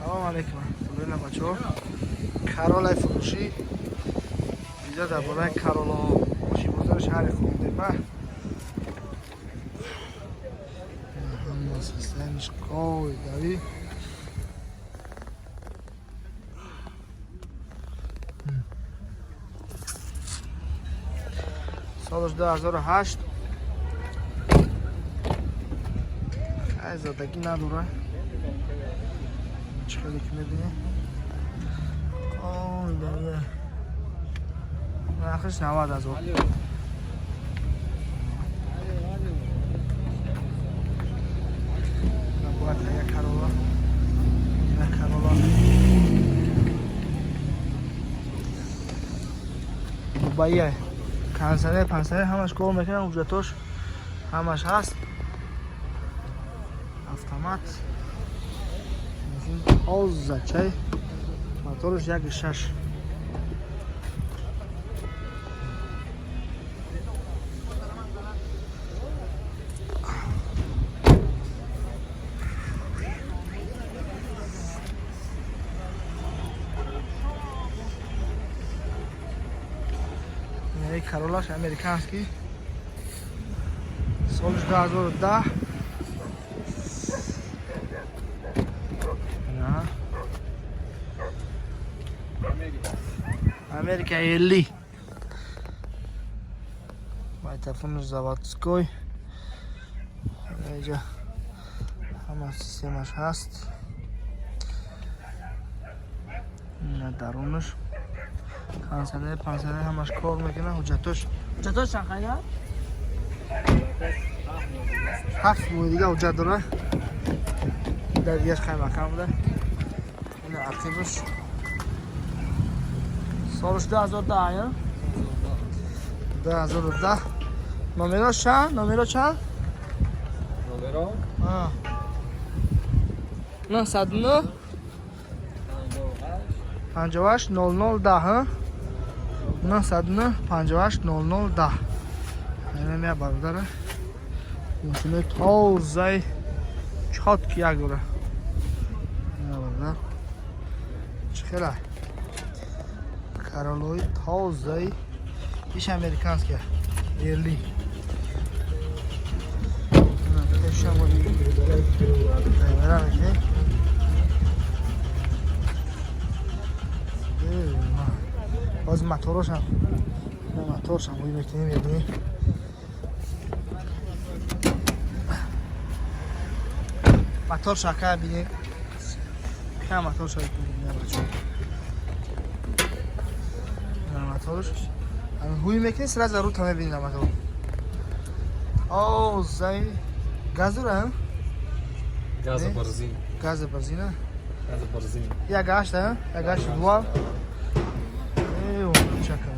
Салом алейкум. Бина бачаҳо. Каролай фурӯшӣ. Видео дар бораи Кароло мошинбозори шаҳри Хумдеба. Ҳама системаш қоидави. Солаш 2008. Ай задагӣ надора. Чӣ хеле ки мебинӣ? Қоидавия. Нархиш 90 ҳазор. Бояд як Карола. Як Карола. Дубайя. Кондиционер, пансионер ҳамаш кор мекунад, ҳуҷҷатош ҳамаш ҳаст. Автомат. Мошин тоза чай. Мотораш 1.6. Ин Каролаш американский. Солиш 2010. На. Америка 50. Майтафонаш заводской. Инҷа ҳама системаш ҳаст. Ина дарунаш. Кондиционер, пансионер ҳамаш кор мекунад, ҳуҷҷатош. Ҳуҷҷатош чанд қайда? 7 моҳ дига ҳуҷҷат дора. Дар дигаш қаймақам буда. Ина ақибаш. Солаш 2010, я? 2010. Номерош чанд? Номеро чанд? Номеро? А. 909 58 00 10, ҳа? 909 58 00 10. Инам я бародара. Мошинои тозаи чотки як дора. Ина бародар. Чӣ хела? Каролои тозаи иш американский. Ерли. Ина пешам камера мекунем. Боз моторошам. Моторшам ӯй мекунем, мебинем. Мотор шака бинем. Ка мотор шака бинем бачаҳо. Моторш. Ҳуй мекунем, сразу рута мебинем мотор. О, зай газура? Газа барзин. Газа барзина. Газа барзин. Як ҳашт, а? Як ҳашт дуал. Э, чака.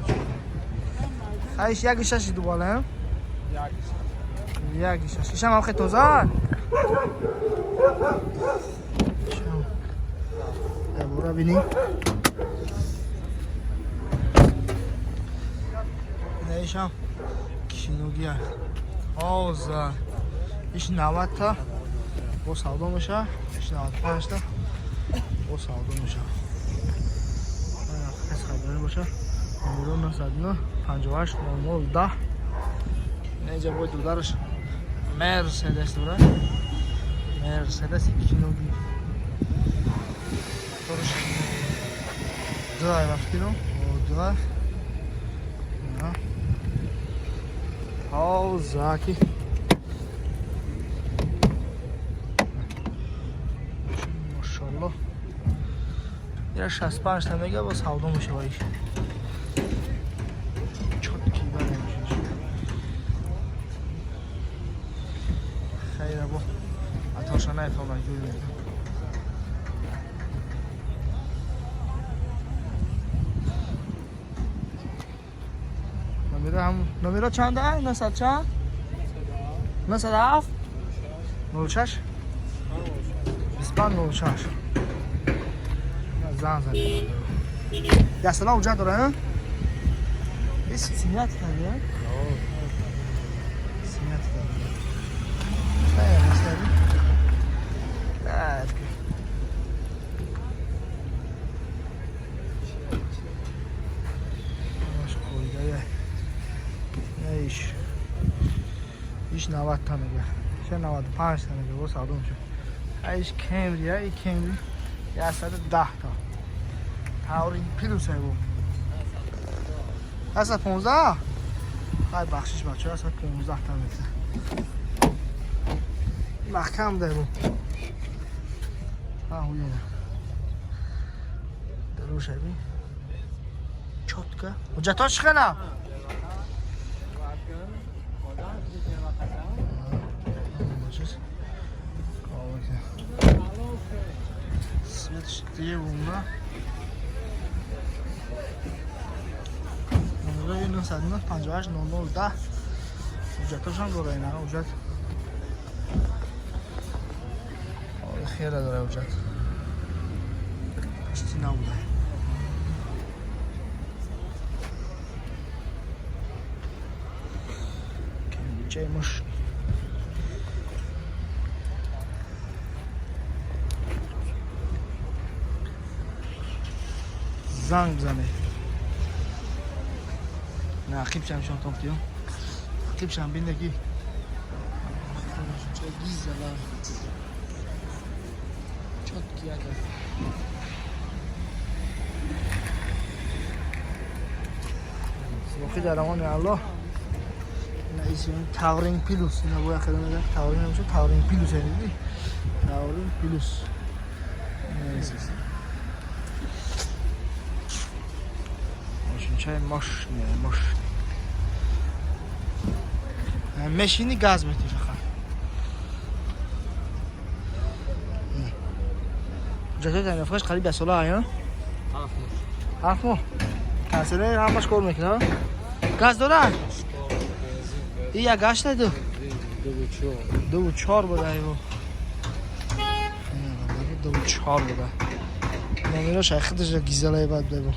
Айш як шаш дуал, а? Як шаш. Ишам охе тоза? Ишам. Бура бини. Ина ишам киногия. Тоза. Иш 90 та. Бо савдо меша. Иш 95 та. Бо савдо меша. Кас хабаре боша. Номеро 909 58 00 10. Инҷа бой дудараш Мерседес дора. Мерседес киноги. Моторш драйв автино. О, драйв. Тозаки. Мошалло. Я 65 та мега бо савдо мешава иш. Чотки бара мешава. Хайра бо. Атоша нафама ҷӯй мекунам. Номера ҳам номера чанд ай? 900 чанд? 907 06 25 06. Зан зад. Ясала ҳуҷҷат дора, ҳа? Ис синят карди, ҳа? Синят карди. Хайр, мастари. Так. Иш 90 та мега. Ша 95 та мега, бо савдо меша. Иш Кемри, ай Кемри 110 та. Таврин Плюс ай бо. 115? Ай бахшиш бача, 115 та мега. Маҳкам дай бо. А хуяна. Дарушаби. Чётко. Ҳуҷҷатҳо чӣ хела? Свет девунда. Номерои 909 58 00 10. Ҳуҷҷатҳошам дора ина ҳуҷҷат. Хеле дора ҳуҷҷат. Почти набуда. Чай муш. Занг бизанед. На ақибшам шонтон тиём. Ақибшам биндаги. Чай гизала. Чётки яка. Боқи дар амони Аллоҳ. Таврин Плюс. Ина бояд хеле мегӯяд Таврин намешад, Таврин Плюс диди? Таврин Плюс. Мошинчаи мощный, мощный. Мешини газ мети фақат. Ҳуҷҷатҳои таъмирёфтааш қариб 10 сола ая? 7 моҳ. Канселер ҳамаш кор мекунад? Газ дорад? И як гашта ду? 2.4 буда айво. 2.4 буда. Номерош ай худаш гизалай бад бебо.